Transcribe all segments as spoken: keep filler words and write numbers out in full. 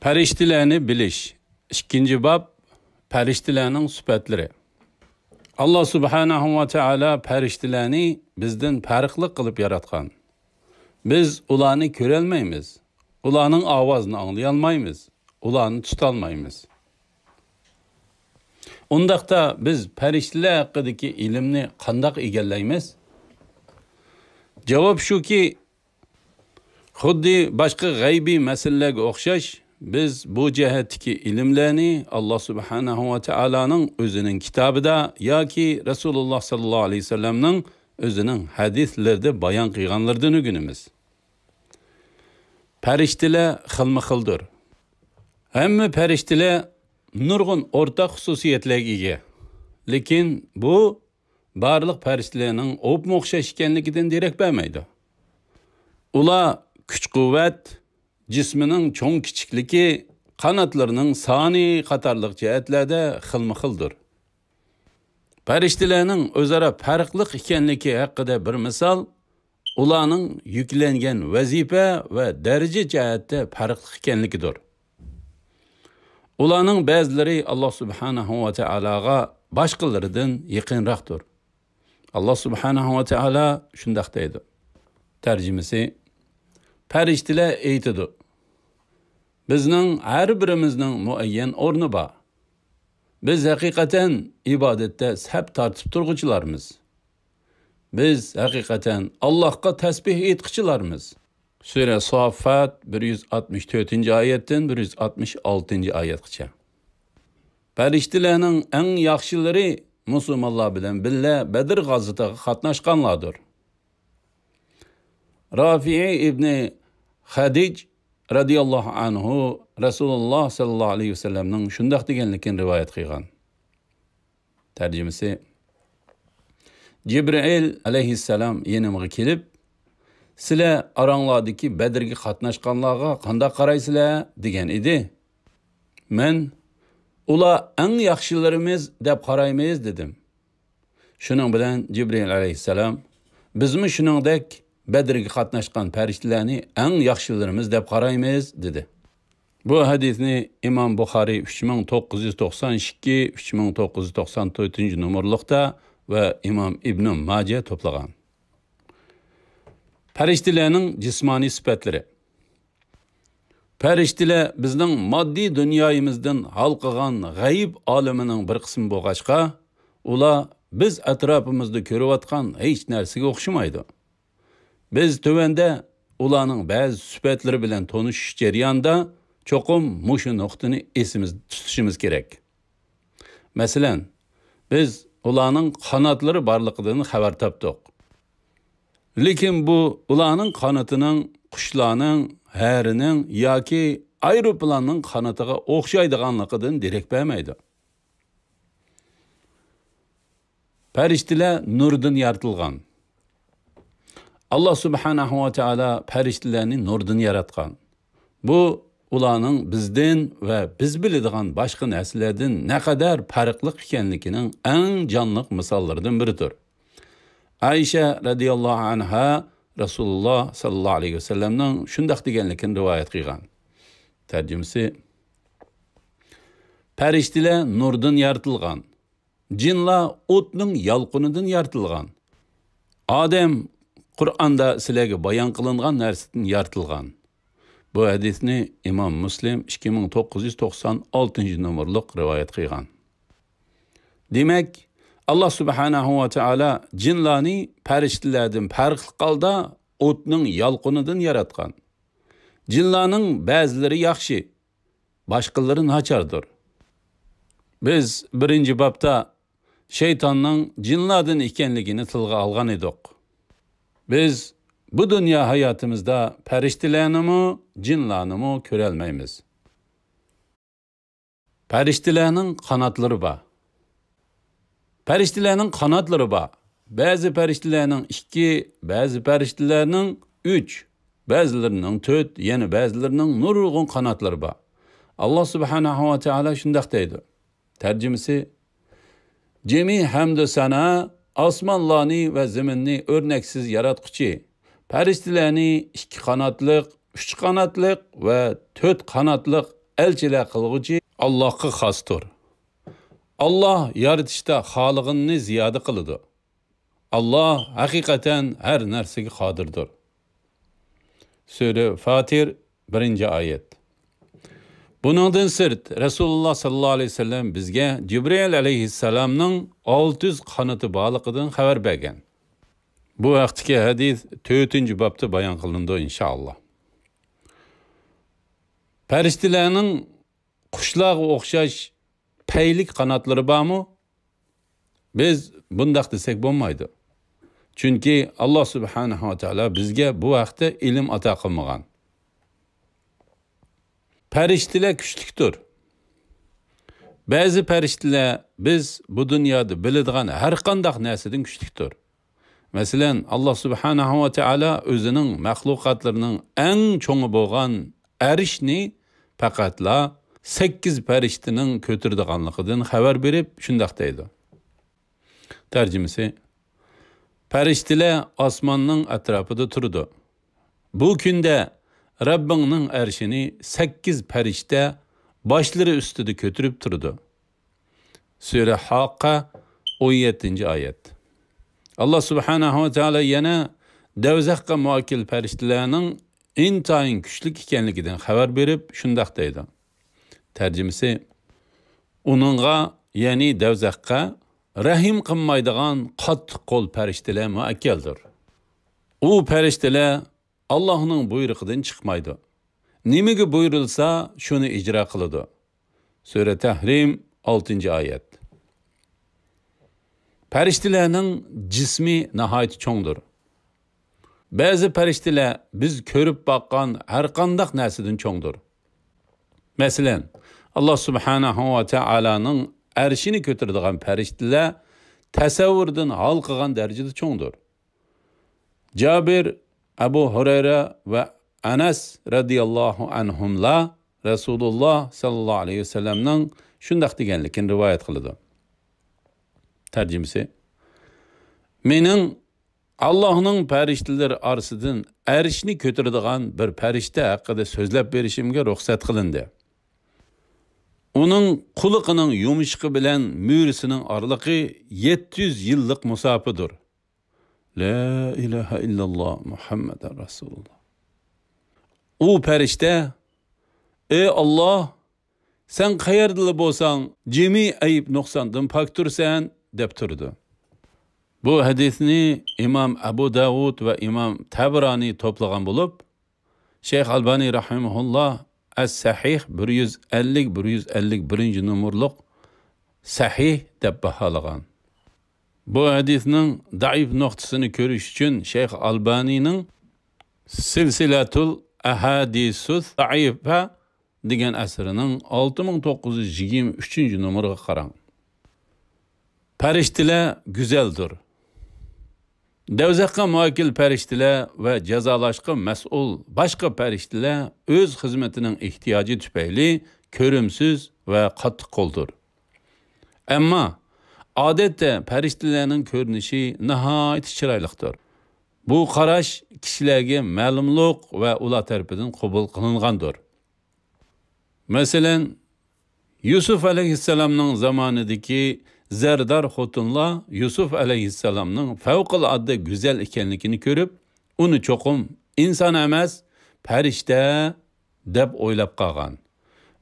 پەرىشتىلەرنى بىلىش. ئىككىنچى باب، پەرىشتىلەرنىڭ سۈپەتلىرى. ئاللا سۇبھانەھۇ ۋە تائالا پەرىشتىلەرنى بىزدىن پەرقلىق قىلىپ ياراتقان. بىز ئۇلارنى كۆرەلمەيمىز. ئۇلارنىڭ ئاۋازىنى ئاڭلىيالمايمىز. ئۇلارنى تۇتالمايمىز. ئۇنداقتا بىز پەرىشتىلەر ھەققىدىكى ئىلىمنى قانداق ئىگىلەيمىز؟ جاۋاب شۇكى، خۇددى باشقا غەيبىي مەسىلىلەرگە ئوخشاش، بىز بۇ جەھەتتىكى ئىلىملەرنى ئاللا سۇبھانەھۇ ۋە تائالانىڭ ئۆزىنىڭ كىتابىدا ياكى رەسۇلۇللا ساللاللاھۇ ئەلەيھى ۋەسەللەمنىڭ ئۆزىنىڭ ھەدىسلىرىدە بايان قىلغانلىرىدىن ئۆگىنىمىز. پەرىشتىلەر خىلمۇ خىلدۇر. ھەممە پەرىشتىلەر نۇرغۇن ئورتاق خۇسۇسىيەتلەرگە ئىگە. لېكىن بۇ بارلىق پەرىشتىلەرنىڭ ئوپمۇ ئوخشاش ئىكەنلىكىدىن دېرەك بەرمەيدۇ. ئۇلار كۈچ-قۇۋۋەت، جىسمىنىڭ چوڭ-كىچىكلىكى، قاناتلىرىنىڭ سانى قاتارلىق جەھەتلەردە خىلمۇ خىلدۇر. پەرىشتىلەرنىڭ ئۆزئارا پەرقلىق ئىكەنلىكى ھەققىدە بىر مىسال، ئۇلارنىڭ يۈكلەنگەن ۋەزىپە ۋە دەرىجە جەھەتتە پەرقلىق ئىكەنلىكىدۇر. ئۇلارنىڭ بەزىلىرى ئاللا سۇبھانەھۇ ۋە تائالاغا باشقىلىرىدىن يېقىنراقتۇر. ئاللا سۇبھانەھۇ ۋە تائالا شۇنداق دەيدۇ. تەرجىمىسى، پەرىشتىلەر ئېيتىدۇ، بىزنىڭ ھەر بىرىمىزنىڭ مۇئەييەن ئورنى بار. بىز ھەقىقەتەن ئىبادەتتە سەپ تارتىپ تۇرغۇچىلارمىز. بىز ھەقىقەتەن ئاللاھقا تەسبىھ ئېيتقۇچىلارمىز. سۈرە ساففات، بىر يۈز ئاتمىش تۆتىنچى ئايەتتىن بىر يۈز ئاتمىش ئالتىنچى ئايەتكىچە. پەرىشتىلەرنىڭ ئەڭ ياخشىلىرى مۇسۇلمانلار بىلەن بىللە بەدر غازىتىغا قاتناشقانلاردۇر. رافىئى ئىبنى خەدىج رەزىياللاھۇ ئەنھۇ رەسۇلۇللا ساللاللاھۇ ئەلەيھى ۋەسەللەمنىڭ شۇنداق دېگەنلىكىنى رىۋايەت قىلغان. تەرجىمىسى، جىبرىئىل ئەلەيھىسسالام يېنىمغا كېلىپ، سىلەر ئاراڭلاردىكى بەدرگە قاتناشقانلارغا قانداق قارايسىلەر؟ دېگەن ئىدى. مەن، ئۇلار ئەڭ ياخشىلىرىمىز دەپ قارايمىز، دېدىم. شۇنىڭ بىلەن جىبرىئىل ئەلەيھىسسالام، بىزمۇ شۇنىڭدەك بەدرگە قاتناشقان پەرىشتىلەرنى ئەڭ ياخشىلىرىمىز دەپ قارايمىز، دېدى. بۇ ھەدىسنى ئىمام بۇخارىي ئۈچ مىڭ توققۇز يۈز توقسان ئىككى، ئۈچ مىڭ توققۇز يۈز توقسان تۆتىنچى نومۇرلۇقتا ۋە ئىمام ئىبنۇ ماجە توپلىغان. پەرىشتىلەرنىڭ جىسمانىي سۈپەتلىرى. پەرىشتىلەر بىزنىڭ ماددىي دۇنيايىمىزدىن ھالقىغان غەيىب ئالىمىنىڭ بىر قىسمى بولغاچقا، ئۇلار بىز ئەتراپىمىزدا كۆرۈۋاتقان ھېچ نەرسىگە ئوخشىمايدۇ. بىز تۆۋەندە ئۇلارنىڭ بەزى سۈپەتلىرى بىلەن تونۇشۇش جەريانىدا چوقۇم مۇشۇ نۇقتىنى ئېسىمىزدە تۇتۇشىمىز كېرەك. مەسىلەن، بىز ئۇلارنىڭ قاناتلىرى بارلىقىدىن خەۋەر تاپتۇق. لېكىن بۇ ئۇلارنىڭ قانىتىنىڭ، قۇشلارنىڭ، ھەرىنىڭ ياكى ئايروپىلاننىڭ قانىتىغا ئوخشايدىغانلىقىدىن دېرەك بەرمەيدۇ. پەرىشتىلەر نۇردىن يارىتىلغان. ئاللا سۇبھانەھۇ ۋە تائالا پەرىشتىلەرنى نۇردىن ياراتقان. بۇ ئۇلارنىڭ بىزدىن ۋە بىز بىلىدىغان باشقا نەرسىلەردىن نەقەدەر پەرقلىق ئىكەنلىكىنىڭ ئەڭ جانلىق مىساللىرىدىن بىرىدۇر. ئائىشە رەزىياللاھۇ ئەنھا رەسۇلۇللا ساللاللاھۇ ئەلەيھى ۋەسەللەمنىڭ شۇنداق دېگەنلىكىنى رىۋايەت قىلغان. تەرجىمىسى، پەرىشتىلەر نۇردىن يارىتىلغان. جىنلار ئوتنىڭ يالقۇنىدىن يارىتىلغان. ئادەم قۇرئاندا سىلەرگە بايان قىلىنغان نەرسىدىن يارىتىلغان. بۇ ھەدىسنى ئىمام مۇسلىم ئىككى مىڭ توققۇز يۈز توقسان ئالتىنچى نومۇرلۇق رىۋايەت قىلغان. دېمەك، ئاللا سۇبھانەھۇ ۋە تائالا جىنلارنى پەرىشتىلەردىن پەرقلىق ھالدا ئوتنىڭ يالقۇنىدىن ياراتقان. جىنلارنىڭ بەزىلىرى ياخشى، باشقىلىرى ناچاردۇر. بىز بىرىنچى بابتا شەيتاننىڭ جىنلاردىن ئىكەنلىكىنى تىلغا ئالغان ئىدۇق. بىز بۇ دۇنيا ھاياتىمىزدا پەرىشتىلەرنىمۇ، جىنلارنىمۇ كۆرەلمەيمىز. پەرىشتىلەرنىڭ قاناتلىرى بار. پەرىشتىلەرنىڭ قاناتلىرى بار. بەزى پەرىشتىلەرنىڭ ئىككى، بەزى پەرىشتىلەرنىڭ ئۈچ، بەزىلىرىنىڭ تۆت، يەنە بەزىلىرىنىڭ نۇرغۇن قاناتلىرى بار. ئاللا سۇبھانەھۇ ۋە تائالا شۇنداق دەيدۇ. تەرجىمىسى، جىمى ھەمدۇ سانا ئاسمانلارنى ۋە زېمىننى ئۆرنەكسىز ياراتقۇچى، پەرىشتىلەرنى ئىككى قاناتلىق، ئۈچ قاناتلىق ۋە تۆت قاناتلىق ئەلچىلەر قىلغۇچى ئاللاھقا خاستۇر. ئاللاھ يارىتىشتا خالىغىنىنى زىيادە قىلىدۇ. ئاللاھ ھەقىقەتەن ھەر نەرسىگە قادىردۇر. سۈرە فاتىر، بىرىنچى ئايەت. بۇنىڭدىن سىرت، رەسۇلۇللاھ ساللاللاھۇ ئەلەيھى ۋەسەللەم بىزگە جىبرىئىل ئەلەيھىسسالامنىڭ ئالتە يۈز قانىتى بارلىقىدىن خەۋەر بەرگەن. بۇ ھەقتىكى ھەدىس تۆتىنچى بابتا بايان قىلىنىدۇ، ئىنشائاللاھ. پەرىشتىلەرنىڭ قۇشلارغا ئوخشاش پەيلىك قاناتلىرى بارمۇ؟ بىز بۇنداق دېسەك بولمايدۇ. چۈنكى ئاللاھ سۇبھانەھۇ ۋە تائالا بىزگە بۇ ھەقتە ئىلىم ئاتا قىلمىغان. پەرىشتىلەر كۈچلۈكتۇر. بەزى پەرىشتىلەر بىز بۇ دۇنيادا بىلىدىغان ھەر قانداق نەرسىدىن كۈچلۈكتۇر. مەسىلەن، ئاللاھ سۇبھانەھۇ ۋە تائالا ئۆزىنىڭ مەخلۇقاتلىرىنىڭ ئەڭ چوڭى بولغان ئەرشنى پەقەتلا سەككىز پەرىشتىنىڭ كۆتۈرىدىغانلىقىدىن خەۋەر بېرىپ، شۇنداق دەيدۇ. تەرجىمىسى: پەرىشتىلەر ئاسماننىڭ ئەتراپىدا تۇرىدۇ. بۇ كۈندە رەببىڭنىڭ ئەرشىنى سەككىز پەرىشتە باشلىرى ئۈستىدە كۆتۈرۈپ تۇرىدۇ. سۈرە ھاققە، ئون يەتتىنچى ئايەت. ئاللاھ سۇبھانەھۇ ۋە تائالا يەنە دەۋزەخقە مۇئەككىل پەرىشتىلەرنىڭ ئىنتايىن كۈچلۈك ئىكەنلىكىدىن خەۋەر بېرىپ، شۇنداق دەيدۇ. تەرجىمىسى: ئۇنىڭغا، يەنى دەۋزەخقە رەھىم قىلمايدىغان قاتتىق قول پەرىشتىلەر مۇئەككەلدۇر. ئۇ پەرىشتىلەر ئاللاھنىڭ بۇيرۇقىدىن چىقمايدۇ. نېمىگە بۇيرۇلسا، شۇنى ئىجرا قىلىدۇ. سۈرە تەھرىم، ئالتىنچى ئايەت. پەرىشتىلەرنىڭ جىسمى ناھايىتى چوڭدۇر. بەزى پەرىشتىلەر بىز كۆرۈپ باققان ھەر قانداق نەرسىدىن چوڭدۇر. مەسىلەن، ئاللاھ سۇبھانەھۇ ۋە تائالانىڭ ئەرشىنى كۆتۈرىدىغان پەرىشتىلەر تەسەۋۋۇردىن ھالقىغان دەرىجىدە چوڭدۇر. جابىر، ئەبۇ ھۇرەيرە ۋە ئەنەس رەزىياللاھۇ ئەنھۇملار رەسۇلۇللاھ ساللاللاھۇ ئەلەيھى ۋەسەللەمنىڭ شۇنداق دېگەنلىكىنى رىۋايەت قىلىدۇ. تەرجىمىسى: مېنىڭ ئاللاھنىڭ پەرىشتىلىرى ئارىسىدىن ئەرشنى كۆتۈرىدىغان بىر پەرىشتە ھەققىدە سۆزلەپ بېرىشىمگە رۇخسەت قىلىندى. ئۇنىڭ قۇلىقىنىڭ يۇمشىقى بىلەن مۈرىسىنىڭ ئارىلىقى يەتتە يۈز يىللىق مۇساپىدۇر. لا ئىلاھە ئىللاللاھ، مۇھەممەدۇر رەسۇلۇللاھ. ئۇ پەرىشتە: «ئەي ئاللاھ، سەن قەيەردىلا بولساڭ، جىمى ئەيىب نۇقساندىن پاكتۇرسەن» دەپ تۇرىدۇ. بۇ ھەدىسنى ئىمام ئەبۇ داۋۇد ۋە ئىمام تەبرانى توپلىغان بولۇپ، شەيخ ئالبانى رەھىمەھۇللاھ ئەس-سەھىھ بىر يۈز ئەللىك، بىر يۈز ئەللىك بىرىنچى نومۇرلۇق سەھىھ دەپ باھالىغان. بۇ ھەدىسنىڭ زەئىپ نۇقتىسىنى كۆرۈش ئۈچۈن شەيخ ئالبانىنىڭ سىلسىلەتۇل ئەھادىسۇس زەئىفە دېگەن ئەسىرىنىڭ ئالتە مىڭ توققۇز يۈز يىگىرمە ئۈچىنچى نومۇرىغا قاراڭ. پەرىشتىلەر گۈزەلدۇر. دوزاخقا مۇئەككىل پەرىشتىلەر ۋە جازالاشقا مەسئۇل باشقا پەرىشتىلەر ئۆز خىزمىتىنىڭ ئېھتىياجى تۈپەيلى كۆرۈمسىز ۋە قاتتىق قولدۇر. ئەمما ئادەتتە پەرىشتىلەرنىڭ كۆرۈنۈشى ناھايىتى چىرايلىقتۇر. بۇ قاراش كىشىلەرگە مەلۇملۇق ۋە ئۇلار تەرىپىدىن قوبۇل قىلىنغاندۇر. مەسىلەن، يۈسۈف ئەلەيھىسسالامنىڭ زامانىدىكى زەردار خوتۇنلار يۈسۈف ئەلەيھىسسالامنىڭ پەۋقۇلئاددە گۈزەل ئىكەنلىكىنى كۆرۈپ، ئۇنى چوقۇم ئىنسان ئەمەس، پەرىشتە دەپ ئويلاپ قالغان.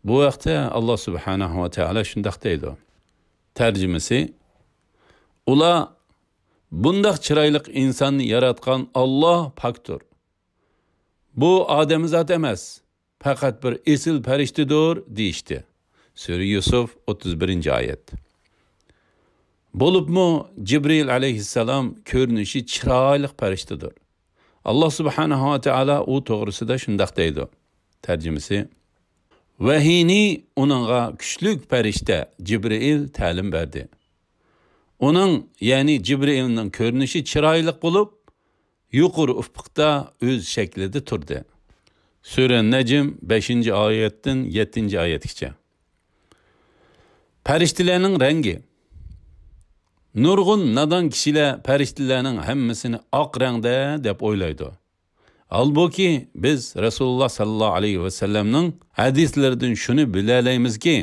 بۇ ھەقتە ئاللاھ سۇبھانەھۇ ۋە تائالا شۇنداق دەيدۇ. تەرجىمىسى: ئۇلار بۇنداق چىرايلىق ئىنساننى ياراتقان ئاللاھ پاكتۇر. بۇ ئادەمزات ئەمەس، پەقەت بىر ئېسىل پەرىشتىدۇر دېيىشتى. سۈرە يۈسۈف، ئوتتۇز بىرىنچى ئايەت. بولۇپمۇ جىبرىئىل ئەلەيھىسسالام كۆرۈنۈشى چىرايلىق پەرىشتىدۇر. ئاللاھ سۇبھانەھۇ ۋە تائالا ئۇ توغرىسىدا شۇنداق دەيدۇ. تەرجىمىسى: ۋەھىينى ئۇنىڭغا كۈچلۈك پەرىشتە جىبرىئىل تەلىم بەردى. ئۇنىڭ، يەنى جىبرىئىلنىڭ كۆرۈنۈشى چىرايلىق بولۇپ، يۇقىرى ئۇپۇقتا ئۆز شەكلىدە تۇردى. سۈرە نەجم، بەشىنچى ئايەتتىن يەتتىنچى ئايەتكىچە. پەرىشتىلەرنىڭ رەڭگى. نۇرغۇن نادان كىشىلەر پەرىشتىلەرنىڭ ھەممىسىنى ئاق رەڭدە دەپ ئويلايدۇ. ھالبۇكى، بىز رەسۇلۇللاھ ساللاللاھۇ ئەلەيھى ۋەسەللەمنىڭ ھەدىسلىرىدىن شۇنى بىلەلەيمىزكى،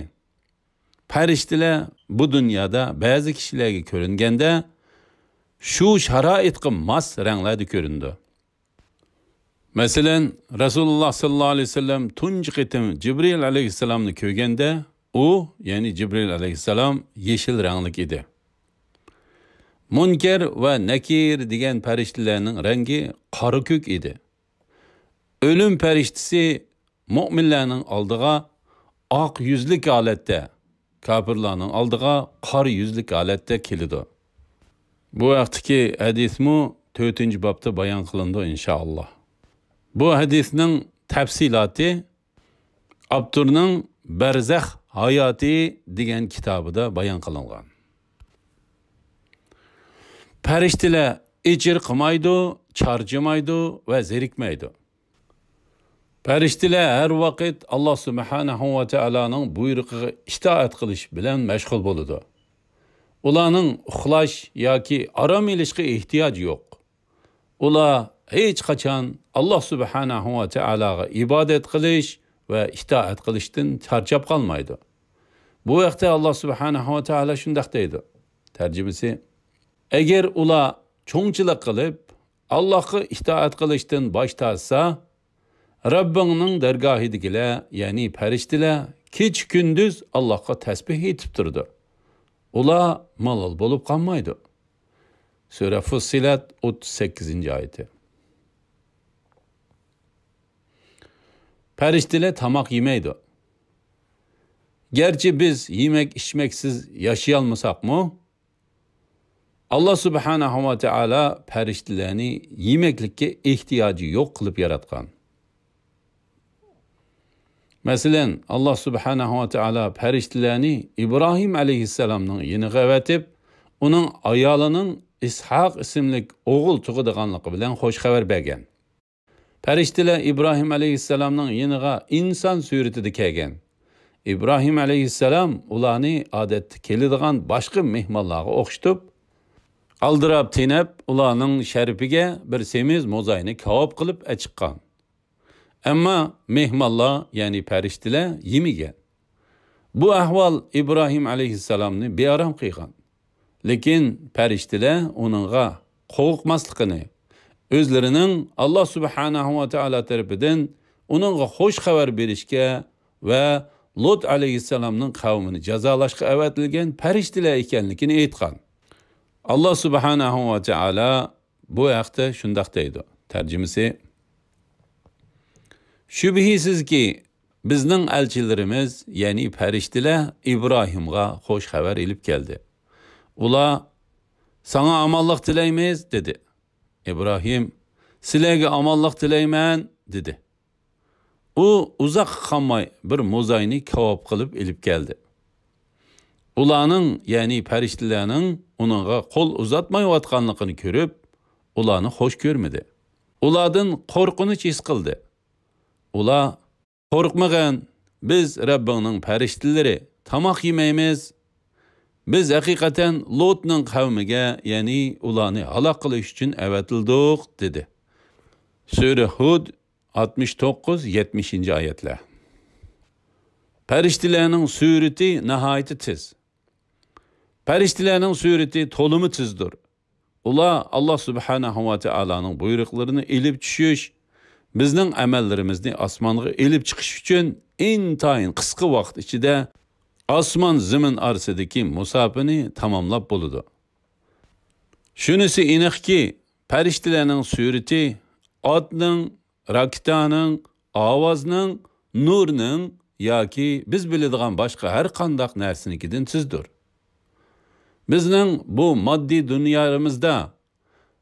پەرىشتىلەر بۇ دۇنيادا بەزى كىشىلەرگە كۆرۈنگەندە، شۇ شارائىتقا ماس رەڭلەردە كۆرۈنىدۇ. مەسىلەن، رەسۇلۇللاھ ساللاللاھۇ ئەلەيھى ۋەسەللەم تۇنجى قېتىم جىبرىئىل ئەلەيھىسسالامنى كۆرگەندە، ئۇ، يەنى جىبرىئىل ئەلەيھىسسالام يېشىل رەڭلىك ئىدى. مۇنكەر ۋە نەكىر دېگەن پەرىشتىلەرنىڭ رەڭگى قارا كۆك ئىدى. ئۆلۈم پەرىشتىسى مۆمىنلەرنىڭ ئالدىغا ئاق يۈزلۈك ھالەتتە، كاپىرلارنىڭ ئالدىغا قارا يۈزلۈك ھالەتتە كېلىدۇ. بۇ ھەقتىكى ھەدىسمۇ تۆتىنچى بابتا بايان قىلىنىدۇ، ئىنشائاللاھ. بۇ ھەدىسنىڭ تەپسىلاتى ئاپتورنىڭ بەرزەخ ھاياتى دېگەن كىتابىدا بايان قىلىنغان. پەرىشتىلەر ئېچىرقىمايدۇ، چارچىمايدۇ ۋە زېرىكمەيدۇ. پەرىشتىلەر ھەر ۋاقىت ئاللاھ سۇبھانەھۇ ۋە تائالانىڭ بۇيرۇقىغا ئىتائەت قىلىش بىلەن مەشغۇل بولىدۇ. ئۇلارنىڭ ئۇخلاش ياكى ئارام ئېلىشقا ئېھتىياجى يوق. ئۇلار ھېچقاچان ئاللاھ سۇبھانەھۇ ۋە تائالاغا ئىبادەت قىلىش ۋە ئىتائەت قىلىشتىن چارچاپ قالمايدۇ. بۇ ھەقتە ئاللاھ سۇبھانەھۇ ۋە تائالا شۇنداق دەيدۇ. تەرجىمىسى، ئەگەر ئۇلار چوڭچىلىق قىلىپ، ئاللاھقا ئىتائەت قىلىشتىن باش تارتسا، رەببىڭنىڭ دەرگاھىدىكىلەر، يەنى پەرىشتىلەر كېچە-كۈندۈز ئاللاھقا تەسبىھ ئېيتىپ تۇرىدۇ. ئۇلار مالال بولۇپ قالمايدۇ. سۈرە فۇسسىلەت، ئوتتۇز سەككىزىنچى ئايىتى. پەرىشتىلەر تاماق يېمەيدۇ. گەرچە بىز يېمەك-ئىچمەكسىز ياشىيالمىساقمۇ، ئاللاھ سۇبھانەھۇ ۋە تائالا پەرىشتىلەرنى يېمەكلىككە ئېھتىياجى يوق قىلىپ ياراتقان. مەسىلەن، ئاللاھ سۇبھانەھۇ ۋە تائالا پەرىشتىلەرنى ئىبراھىم ئەلەيھىسسالامنىڭ يېنىغا ئەۋەتىپ، ئۇنىڭ ئايالىنىڭ ئىسھاق ئىسىملىك ئوغۇل تۇغىدىغانلىقى بىلەن خۇش خەۋەر بەرگەن. پەرىشتىلەر ئىبراھىم ئەلەيھىسسالامنىڭ يېنىغا ئىنسان سۈرىتىدە كەلگەن. ئىبراھىم ئەلەيھىسسالام ئۇلارنى ئادەتتە كېلىدىغان باشقا مېھمانلارغا ئوخشىتىپ، ئالدىراپ تېنەپ، ئۇلارنىڭ شەرىپىگە بىر سېمىز موزاينى كاۋاپ قىلىپ ئەچىققان. ئەمما مېھمانلار، يەنى پەرىشتىلەر يېمىگەن. بۇ ئەھۋال ئىبراھىم ئەلەيھىسسالامنى بىئارام قىلغان. لېكىن پەرىشتىلەر ئۇنىڭغا قورقماسلىقىنى، ئۆزلىرىنىڭ ئاللاھ سۇبھانەھۇ ۋە تائالا تەرىپىدىن ئۇنىڭغا خۇش خەۋەر بېرىشكە ۋە لۇت ئەلەيھىسسالامنىڭ قەۋمىنى جازالاشقا ئەۋەتىلگەن پەرىشتىلەر ئىكەنلىكىنى ئېيتقان. ئاللاھ سۇبھانەھۇ ۋە تائالا بۇ ھەقتە شۇنداق دەيدۇ. تەرجىمىسى، شۈبھىسىزكى، بىزنىڭ ئەلچىلىرىمىز، يەنى پەرىشتىلەر ئىبراھىمغا خۇش خەۋەر ئېلىپ كەلدى. ئۇلار، ساڭا ئامانلىق تىلەيمىز، دېدى. ئىبراھىم، سىلەرگە ئامانلىق تىلەيمەن، دېدى. ئۇ ئۇزاققا قالماي بىر موزاينى كاۋاپ قىلىپ ئېلىپ كەلدى. ئۇلارنىڭ، يەنى پەرىشتىلەرنىڭ ئۇنىڭغا قول ئۇزاتمايۋاتقانلىقىنى كۆرۈپ، ئۇلارنى خۇش كۆرمىدى. ئۇلاردىن قورقۇنچ ھېس قىلدى. ئۇلار، قورقمىغىن، بىز رەببىڭنىڭ پەرىشتىلىرى، تاماق يېمەيمىز. بىز ھەقىقەتەن لۇتنىڭ قەۋمىگە، يەنى ئۇلارنى ھالاك قىلىش ئۈچۈن ئەۋەتىلدۇق، دېدى. سۈرە ھۇد، ئاتمىش توققۇز، يەتمىشىنچى ئايەتلەر. پەرىشتىلەرنىڭ سۈرىتى ناھايىتى تېز. پەرىشتىلەرنىڭ سۈرىتى تولىمۇ تېزدۇر. ئۇلار ئاللاھ سۇبھانەھۇ ۋە تائالانىڭ بۇيرۇقلىرىنى ئېلىپ چۈشۈش، بىزنىڭ ئەمەللىرىمىزنى ئاسمانغا ئېلىپ چىقىش ئۈچۈن ئىنتايىن قىسقا ۋاقىت ئىچىدە ئاسمان زېمىن ئارىسىدىكى مۇساپىنى تاماملاپ بولىدۇ. شۇنىسى ئېنىقكى، پەرىشتىلەرنىڭ سۈرىتى ئاتنىڭ، راكېتانىڭ، ئاۋازنىڭ، نۇرنىڭ ياكى بىز بىلىدىغان باشقا ھەر قانداق نەرسىنىڭكىدىن تېزدۇر. بىزنىڭ بۇ ماددىي دۇنيامىزدا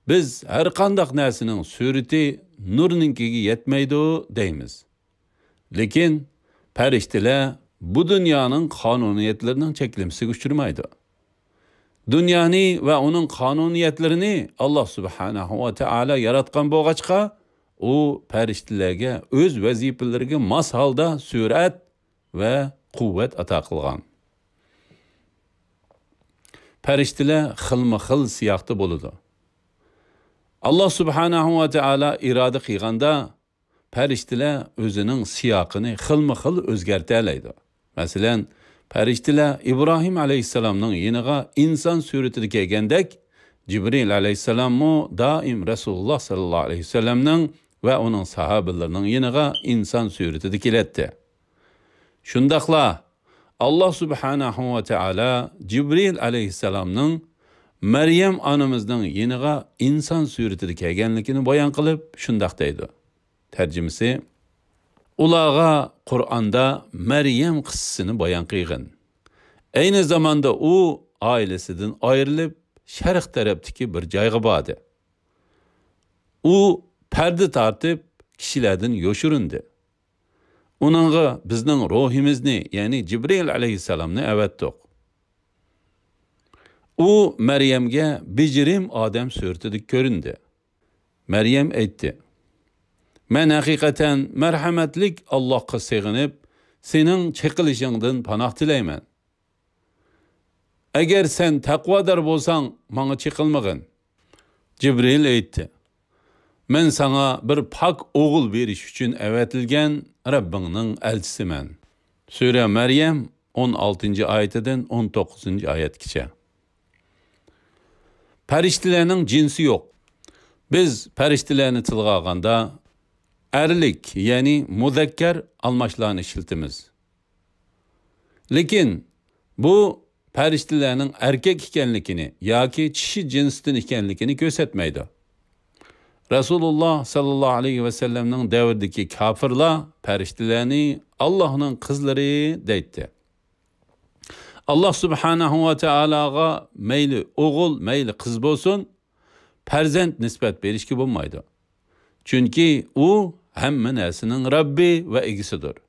بىز ھەر قانداق نەرسىنىڭ سۈرىتى نۇرنىڭكىگە يەتمەيدۇ دەيمىز. لېكىن پەرىشتىلەر بۇ دۇنيانىڭ قانۇنىيەتلىرىنىڭ چەكلىمىسىگە ئۇچرىمايدۇ. دۇنيانى ۋە ئۇنىڭ قانۇنىيەتلىرىنى ئاللاھ سۇبھانەھۇ ۋە تائالا ياراتقان بولغاچقا، ئۇ پەرىشتىلەرگە ئۆز ۋەزىپىلىرىگە ماس ھالدا سۈرئەت ۋە قۇۋۋەت ئاتا قىلغان. پەرىشتىلەر خىلمۇ خىل سىياقتا بولىدۇ. ئاللا سۇبھانەھۇ ۋە تائالا ئىرادە قىلغاندا، پەرىشتىلەر ئۆزىنىڭ سىياقىنى خىلمۇ خىل ئۆزگەرتەلەيدۇ. مەسىلەن، پەرىشتىلەر ئىبراھىم ئەلەيھىسسالامنىڭ يېنىغا ئىنسان سۈرىتىدە كەلگەندەك، جىبرىل ئەلەيھىسسالاممۇ دائىم رەسۇلۇللا ساللاللاھۇ ئەلەيھى ۋەسەللەمنىڭ ۋە ئۇنىڭ ساھابىلىرىنىڭ يېنىغا ئىنسان سۈرىتىدە كېلەتتى. شۇنداقلا، ئاللا سۇبھانەھۇ ۋە تائالا جىبرىل ئەلەيھىسسالامنىڭ مەريەم ئانىمىزنىڭ يېنىغا ئىنسان سۈرىتىدە كەلگەنلىكىنى بايان قىلىپ، شۇنداق دەيدۇ. تەرجىمىسى، ئۇلارغا قۇرئاندا مەريەم قىسسىسىنى بايان قىلغىن. ئەينى زاماندا ئۇ ئائىلىسىدىن ئايرىلىپ، شەرق تەرەپتىكى بىر جايغا باردى. ئۇ پەردە تارتىپ، كىشىلەردىن يوشۇرۇندى. ئۇنىڭغا بىزنىڭ روھىمىزنى، يەنى جىبرىل ئەلەيھىسسالامنى ئەۋەتتۇق. ئۇ مەريەمگە بېجىرىم ئادەم سۈرىتىدە كۆرۈندى. مەريەم ئېيتتى: «مەن ھەقىقەتەن مەرھەمەتلىك ئاللاھقا سېغىنىپ، سېنىڭ چېقىلىشىڭدىن پاناھ تىلەيمەن. ئەگەر سەن تەقۋادار بولساڭ، ماڭا چېقىلمىغىن.» جىبرىل ئېيتتى: «مەن ساڭا بىر پاك ئوغۇل بېرىش ئۈچۈن ئەۋەتىلگەن رەببىڭنىڭ ئەلچىسىمەن.» سۈرە مەريەم، ئون ئالتىنچى ئايىتىدىن ئون توققۇزىنچى ئايەتكىچە. پەرىشتىلەرنىڭ جىنسى يوق. بىز پەرىشتىلەرنى تىلغا ئالغاندا، ئەرلىك، يەنى مۇزەككەر ئالماشلارنى ئىشلىتىمىز. لېكىن بۇ پەرىشتىلەرنىڭ ئەركەك ئىكەنلىكىنى ياكى چىشى جىنستىن ئىكەنلىكىنى كۆرسەتمەيدۇ. رەسۇلۇللا ساللاللاھۇ ئەلەيھى ۋەسەللەمنىڭ دەۋرىدىكى كاپىرلار پەرىشتىلەرنى ئاللاھنىڭ قىزلىرى دەيتتى. ئاللا سۇبھانەھۇ ۋە تائالاغا مەيلى ئوغۇل، مەيلى قىز بولسۇن، پەرزەنت نىسبەت بېرىشكە بولمايدۇ. چۈنكى ئۇ ھەممە نەرسىنىڭ رەببى ۋە ئىگىسىدۇر.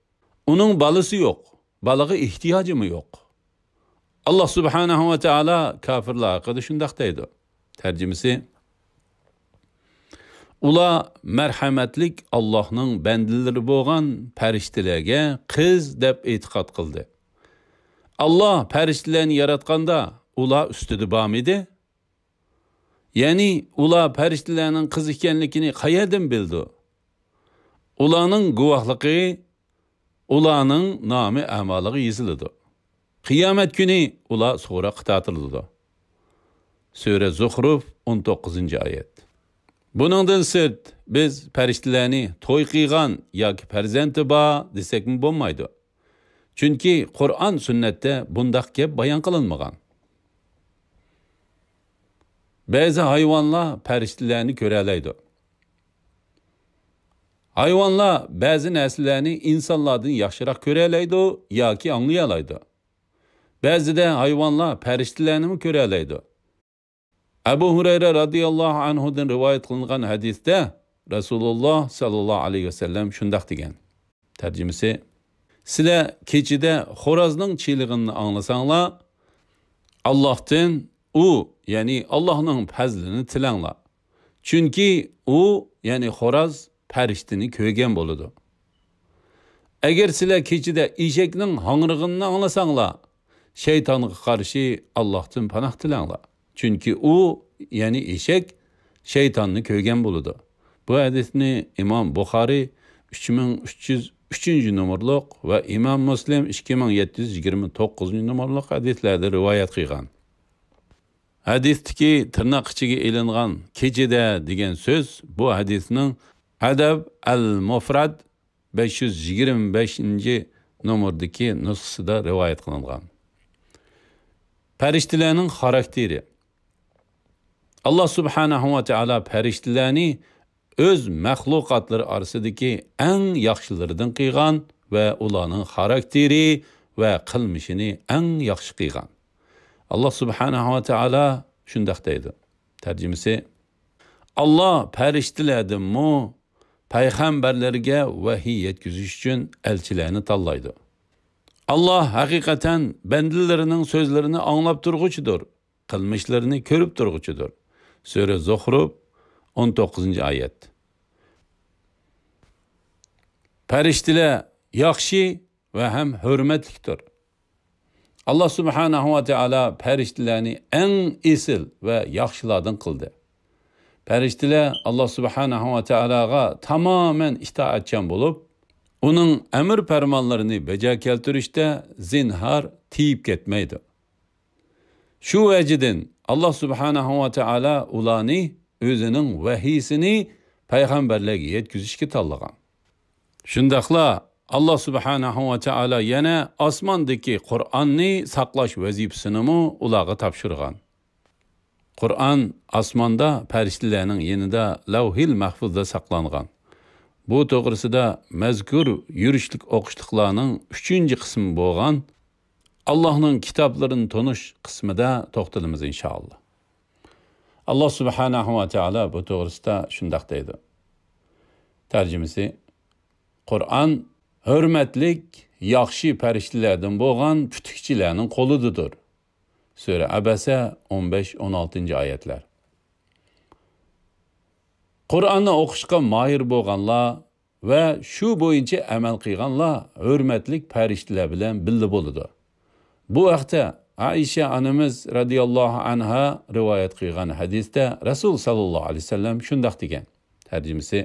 ئۇنىڭ بالىسى يوق، بالىغا ئېھتىياجىمۇ يوق. ئاللا سۇبھانەھۇ ۋە تائالا كاپىرلار ھەققىدە شۇنداق دەيدۇ. تەرجىمىسى، ئۇلار مەرھەمەتلىك ئاللاھنىڭ بەندىلىرى بولغان پەرىشتىلەرگە قىز دەپ ئېتىقاد قىلدى. ئاللا پەرىشتىلەرنى ياراتقاندا ئۇلار ئۈستىدە بارمىدى؟ يەنى ئۇلار پەرىشتىلەرنىڭ قىز ئىكەنلىكىنى قەيەردىن بىلىدۇ؟ ئۇلارنىڭ گۇۋاھلىقى ئۇلارنىڭ نامى ئەمالىغا يېزىلىدۇ. قىيامەت كۈنى ئۇلار سوراققا تارتىلىدۇ. سۈرە زۇخرۇف، ئون توققۇزىنچى ئايەت. بۇنىڭدىن سىرت، بىز پەرىشتىلەرنى توي قىلغان ياكى پەرزەنتى بار دېسەكمۇ بولمايدۇ. چۈنكى قۇرئان، سۈننەتتە بۇنداق گەپ بايان قىلىنمىغان. بەزى ھايۋانلار پەرىشتىلەرنى كۆرەلەيدۇ. ھايۋانلار بەزى نەرسىلەرنى ئىنسانلاردىن ياخشىراق كۆرەلەيدۇ ياكى ئاڭلىيالايدۇ. بەزىدە ھايۋانلار پەرىشتىلەرنىمۇ كۆرەلەيدۇ. ئەبۇ ھۇرەيرە رازىياللاھۇ ئەنھۇدىن رىۋايەت قىلىنغان ھەدىستە رەسۇلۇللا ساللاللاھۇ ئەلەيھى ۋەسەللەم شۇنداق دېگەن. تەرجىمىسى، سىلەر كېچىدە خورازنىڭ چىلىغىنىنى ئاڭلىساڭلار، ئاللاھتىن ئۇ، يەنى ئاللاھنىڭ پەزلىنى تىلەڭلار. چۈنكى ئۇ، يەنى خوراز، پەرىشتىنى كۆرگەن بولىدۇ. ئەگەر سىلەر كېچىدە ئېشەكنىڭ ھاڭرىغىنىنى ئاڭلىساڭلار، شەيتانغا قارشى ئاللاھتىن پاناھ تىلەڭلار. چۈنكى ئۇ، يەنى ئېشەك، شەيتاننى كۆرگەن بولىدۇ. بۇ ھەدىسنى ئىمام بۇخارىي ئۈچ مىڭ ئۈچ يۈز ئۈچىنچى نومۇرلۇق ۋە ئىمام مۇسلىم ئىككى مىڭ يەتتە يۈز يىگىرمە توققۇزىنچى نومۇرلۇق ھەدىسلەردە رىۋايەت قىلغان. ھەدىستىكى تىرناق ئىچىگە ئېلىنغان كېچىدە دېگەن سۆز بۇ ھەدىسنىڭ ئەدەب ئەل مۇفراد بەش يۈز يىگىرمە بەشىنچى نومۇردىكى نۇسخىسىدا رىۋايەت قىلىنغان. پەرىشتىلەرنىڭ خاراكتېرى. ئاللا سۇبھانەھۇ ۋە تائالا پەرىشتىلەرنى ئۆز مەخلۇقاتلىرى ئارىسىدىكى ئەڭ ياخشىلىرىدىن قىلغان ۋە ئۇلارنىڭ خاراكتېرى ۋە قىلمىشىنى ئەڭ ياخشى قىلغان. ئاللا سۇبھانەھۇ ۋە تائالا شۇنداق دەيدۇ. تەرجىمىسى، ئاللا پەرىشتىلەردىنمۇ پەيغەمبەرلەرگە ۋەھىي يەتكۈزۈش ئۈچۈن ئەلچىلەرنى تاللايدۇ. ئاللا ھەقىقەتەن بەندىلىرىنىڭ سۆزلىرىنى ئاڭلاپ تۇرغۇچىدۇر، قىلمىشلىرىنى كۆرۈپ تۇرغۇچىدۇر. سۈرە زۇخرۇف، ئون توققۇزىنچى ئايەت. پەرىشتىلەر ياخشى ۋە ھەم ھۆرمەتلىكتۇر. ئاللا سۇبھانەھۇ ۋە تائالا پەرىشتىلەرنى ئەڭ ئېسىل ۋە ياخشىلاردىن قىلدى. پەرىشتىلەر ئاللا سۇبھانەھۇ ۋە تائالاغا تامامەن ئىتائەتچان بولۇپ، ئۇنىڭ ئەمر پەرمانلىرىنى بەجا كەلتۈرۈشتە زىنھار تىيىپ كەتمەيدۇ. شۇ ۋەجىدىن ئاللا سۇبھانەھۇ ۋە تائالا ئۇلارنى ئۆزىنىڭ ۋەھىيسىنى پەيغەمبەرلەرگە يەتكۈزۈشكە تاللىغان. شۇنداقلا ئاللا سۇبھانەھۇ ۋە تائالا يەنە ئاسماندىكى قۇرئاننى ساقلاش ۋەزىپىسىنىمۇ ئۇلارغا تاپشۇرغان. قۇرئان ئاسماندا پەرىشتىلەرنىڭ يېنىدا لەۋھىل مەھفۇزدا ساقلانغان. بۇ توغرىسىدا مەزكۇر يۈرۈشلۈك ئوقۇشلۇقلارنىڭ ئۈچىنچى قىسمى بولغان ئاللاھنىڭ كىتابلىرىنى تونۇش قىسمىدا توختىلىمىز ئىنشائاللا. ئاللا سۇبھانەھۇ ۋە تائالا بۇ توغرىسىدا شۇنداق دەيدۇ. تەرجىمىسى: قۇرئان ھۆرمەتلىك، ياخشى پەرىشتىلەردىن بولغان پۈتۈكچىلەرنىڭ قولىدىدۇر. سۈرە ئەبەسە، ئون بەش، ئون ئالتىنچى ئايەتلەر. قۇرئاننى ئوقۇشقا ماھىر بولغانلار ۋە شۇ بويىچە ئەمەل قىلغانلار ھۆرمەتلىك پەرىشتىلەر بىلەن بىللە بولىدۇ. بۇ ھەقتە ئائىشە ئانىمىز رەزىياللاھۇ ئەنھا رىۋايەت قىلغان ھەدىستە رەسۇل ساللاللاھۇ ئەلەيھى ۋەسەللەم شۇنداق دېگەن. تەرجىمىسى: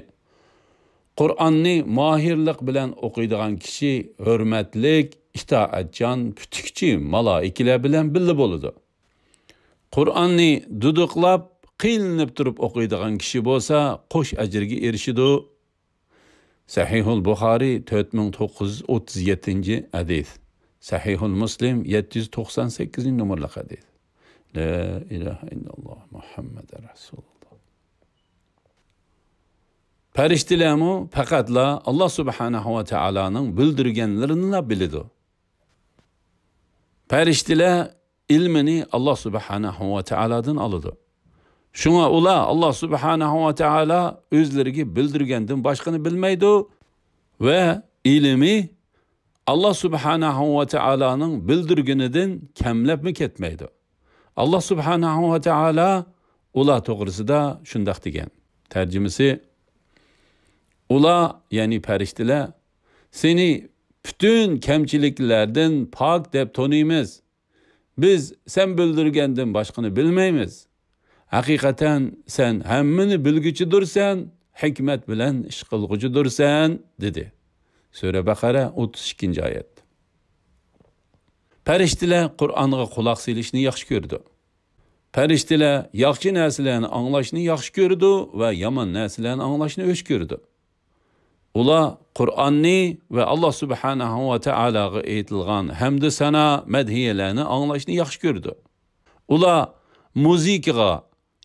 قۇرئاننى ماھىرلىق بىلەن ئوقۇيدىغان كىشى ھۆرمەتلىك، ئىتائەتچان، پۈتۈكچى مالائىكىلەر بىلەن بىللە بولىدۇ. قۇرئاننى دۇدۇقلاپ، قىينىلىپ تۇرۇپ ئوقۇيدىغان كىشى بولسا قوش ئەجىرگە ئېرىشىدۇ. سەھىھۇل بۇخارىي، تۆت مىڭ توققۇز يۈز ئوتتۇز يەتتىنچى ھەدىس. سەھىھۇل مۇسلىم، يەتتە يۈز توقسان سەككىزىنچى نومۇرلۇق ھەدىس. لا ئىلاھە ئىللاللاھ مۇھەممەدۇر رەسۇلۇللاھ. پەرىشتىلەرمۇ پەقەتلا ئاللا سۇبھانەھۇ ۋە تائالانىڭ بىلدۈرگەنلىرىنىلا بىلىدۇ. پەرىشتىلەر ئىلمىنى ئاللا سۇبھانەھۇ ۋە تائالادىن ئالىدۇ. شۇڭا ئۇلار ئاللا سۇبھانەھۇ ۋە تائالا ئۆزلىرىگە بىلدۈرگەندىن باشقىنى بىلمەيدۇ ۋە ئىلمى ئاللا سۇبھانەھۇ ۋە تائالانىڭ بىلدۈرگىنىدىن كەملەپمۇ كەتمەيدۇ. ئاللا سۇبھانەھۇ ۋە تائالا ئۇلار توغرىسىدا شۇنداق دېگەن. تەرجىمىسى: ئۇلار، يەنى پەرىشتىلەر، سېنى پۈتۈن كەمچىلىكلەردىن پاك دەپ تونۇيمىز. بىز سەن بىلدۈرگەندىن باشقىنى بىلمەيمىز. ھەقىقەتەن سەن ھەممىنى بىلگۈچىدۇرسەن، ھېكمەت بىلەن ئىش قىلغۇچىدۇرسەن، دېدى. سۈرە بەقەرە، ئوتتۇز ئىككىنچى ئايەت. پەرىشتىلەر قۇرئانغا قۇلاق سېلىشنى ياخشى كۆرىدۇ. پەرىشتىلەر ياخشى نەرسىلەرنى ئاڭلاشنى ياخشى كۆرىدۇ ۋە يامان نەرسىلەرنى ئاڭلاشنى ئۆچ كۆرىدۇ. ئۇلار قۇرئاننى ۋە ئاللا سۇبھانەھۇ ۋە تائالاغا ئېيتىلغان ھەمدۇ سانا، مەدھىيەلەرنى ئاڭلاشنى ياخشى كۆرىدۇ. ئۇلار مۇزىكىغا،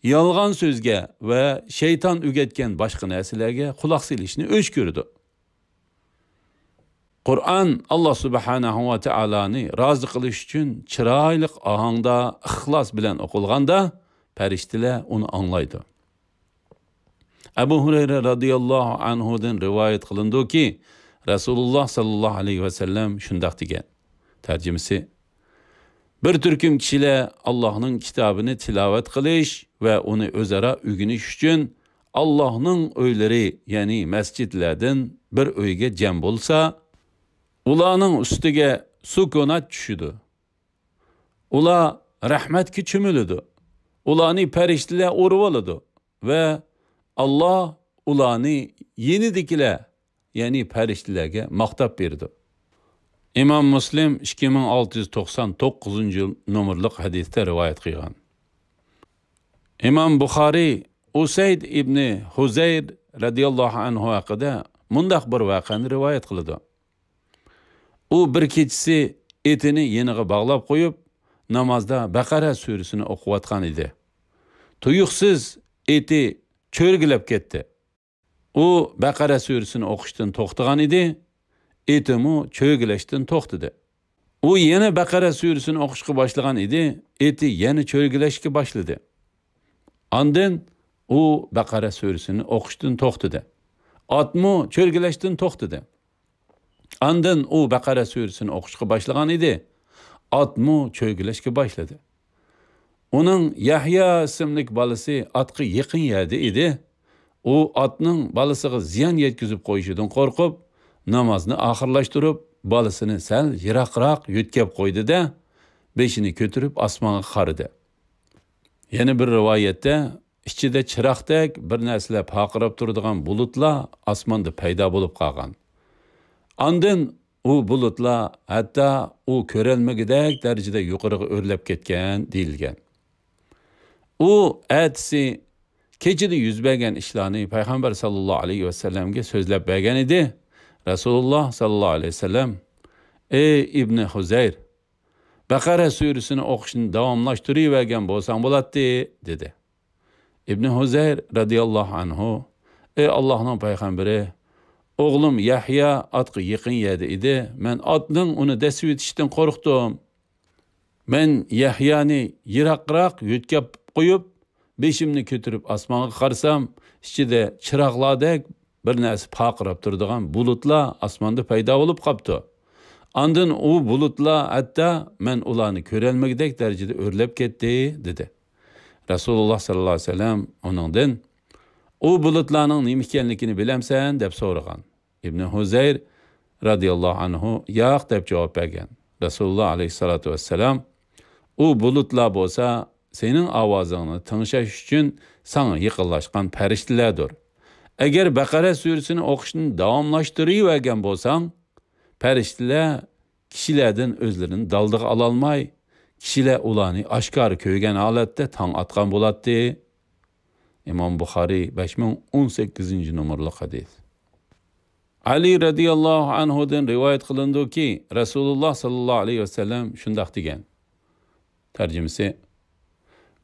يالغان سۆزگە ۋە شەيتان ئۆگەتكەن باشقا نەرسىلەرگە قۇلاق سېلىشنى ئۆچ كۆرىدۇ. قۇرئان ئاللا سۇبھانەھۇ ۋە تائالانى رازى قىلىش ئۈچۈن چىرايلىق ئاھاڭدا، ئىخلاس بىلەن ئوقۇلغاندا، پەرىشتىلەر ئۇنى ئاڭلايدۇ. ئەبۇ ھۇرەيرە رەزىياللاھۇ ئەنھۇدىن رىۋايەت قىلىنىدۇكى، رەسۇلۇللاھ ساللاللاھۇ ئەلەيھى ۋەسەللەم شۇنداق دېگەن. تەرجىمىسى: بىر تۈركۈم كىشىلەر ئاللاھنىڭ كىتابىنى تىلاۋەت قىلىش ۋە ئۇنى ئۆزئارا ئۆگىنىش ئۈچۈن ئاللاھنىڭ ئۆيلىرى، يەنى مەسچىتلەردىن بىر ئۆيگە جەم بولسا، ئۇلارنىڭ ئۈستىگە سۈكۈنات چۈشىدۇ. ئۇلار رەھمەتكە چۆمۈلىدۇ. ئۇلارنى پەرىشتىلەر ئورىۋالىدۇ ۋە ئاللاھ ئۇلارنى يېنىدىكىلەر، يەنى پەرىشتىلەرگە ماختاپ بېرىدۇ. ئىمام مۇسلىم ئىككى مىڭ ئالتە يۈز توقسان توققۇزىنچى نومۇرلۇق ھەدىستە رىۋايەت قىلغان. ئىمام بۇخارىي ئۇسەيد ئىبنى ھۇزەير رەزىياللاھۇ ئەنھۇ ھەققىدە مۇنداق بىر ۋەقەنى رىۋايەت قىلىدۇ. ئۇ بىر كېچىسى ئېتىنى يېنىغا باغلاپ قويۇپ، نامازدا بەقەرە سۈرىسىنى ئوقۇۋاتقان ئىدى. تۇيۇقسىز ئېتى چۆرگىلەپ كەتتى. ئۇ بەقەرە سۈرىسىنى ئوقۇشتىن توختىغان ئىدى، ئېتىمۇ چۆرگىلەشتىن توختىدى. ئۇ يەنە بەقەرە سۈرىسىنى ئوقۇشقا باشلىغان ئىدى، ئېتى يەنە چۆرگىلەشكە باشلىدى. ئاندىن ئۇ بەقەرە سۈرىسىنى ئوقۇشتىن توختىدى. ئاتمۇ چۆرگىلەشتىن توختىدى. ئاندىن ئۇ بەقەرە سۈرىسىنى ئوقۇشقا باشلىغان ئىدى. ئاتمۇ چۆرگىلەشكە باشلىدى. ئۇنىڭ يەھيا ئىسىملىك بالىسى ئاتقا يېقىن يەردە ئىدى. ئۇ ئاتنىڭ بالىسىغا زىيان يەتكۈزۈپ قويۇشىدىن قورقۇپ، نامازنى ئاخىرلاشتۇرۇپ، بالىسىنى سەل يىراقراق يۆتكەپ قويدى-دە، بېشىنى كۆتۈرۈپ ئاسمانغا قارىدى. يەنە بىر رىۋايەتتە، ئىچىدە چىراغدەك بىر نەرسىلەر پارقىراپ تۇرىدىغان بۇلۇتلار ئاسماندا پەيدا بولۇپ قالغان. ئاندىن ئۇ بۇلۇتلار ھەتتا ئۇ كۆرەلمىگۈدەك دەرىجىدە يۇقىرىغا ئۆرلەپ كەتكەن دېيىلگەن. ئۇ ئەتىسى كېچىدە يۈز بەرگەن ئىشلارنى پەيغەمبەر ساللاللاھۇ ئەلەيھى ۋەسەللەمگە سۆزلەپ بەرگەن ئىدى. رەسۇلۇللاھ ساللاللاھۇ ئەلەيھى ۋەسەللەم، «ئەي ئىبنى ھۇزەير، بەقەرە سۈرىسىنى ئوقۇشنى داۋاملاشتۇرۇۋەرگەن بولساڭ بولاتتى» دېدى. ئىبنى ھۇزەير رەزىياللاھۇ ئەنھۇ، «ئەي ئاللاھنىڭ پەيغەمبىرى، ئوغلۇم يەھيا ئاتقا يېقىن يەردە ئىدى، مەن ئاتنىڭ ئۇنى دەسسىۋېتىشىدىن قورقتۇم. مەن يەھيانى يىراقراق يۆتكەپ قويۇپ، بېشىمنى كۆتۈرۈپ ئاسمانغا قارىسام، ئىچىدە چىراغلاردەك بىر نەرسە پارقىراپ تۇرىدىغان بۇلۇتلار ئاسماندا پەيدا بولۇپ قاپتۇ. ئاندىن ئۇ بۇلۇتلار ھەتتا مەن ئۇلارنى كۆرەلمىگۈدەك دەرىجىدە ئۆرلەپ كەتتى» دېدى. رەسۇلۇللاھ ساللاللاھۇ ئەلەيھى ۋەسەللەم ئۇنىڭدىن، «ئۇ بۇلۇتلارنىڭ نېمە ئىكەنلىكىنى بىلەمسەن؟» دەپ سورىغان. ئىبنى ھۇزەير رەزىياللاھۇ ئەنھۇ، «ياق» دەپ جاۋاب بەرگەن. رەسۇلۇللاھ ئەلەيھىسسالاتۇ ۋەسسالام، «ئۇ بۇلۇتلار بولسا سېنىڭ ئاۋازىڭنى تىڭشاش ئۈچۈن ساڭا يېقىنلاشقان پەرىشتىلەردۇر. ئەگەر بەقەرە سۈرىسىنى ئوقۇشنى داۋاملاشتۇرۇۋەرگەن بولساڭ، پەرىشتىلەر كىشىلەردىن ئۆزلىرىنى دالدىغا ئالالماي، كىشىلەر ئۇلارنى ئاشكارا كۆرگەن ھالەتتە تاڭ ئاتقان بولاتتى.» ئىمام بۇخارىي، بەش مىڭ ئون سەككىزىنچى نومۇرلۇق ھەدىس. ئەلى رەزىياللاھۇ ئەنھۇدىن رىۋايەت قىلىنىدۇكى، رەسۇلۇللاھ ساللاللاھۇ ئەلەيھى ۋەسەللەم شۇنداق دېگەن. تەرجىمىسى،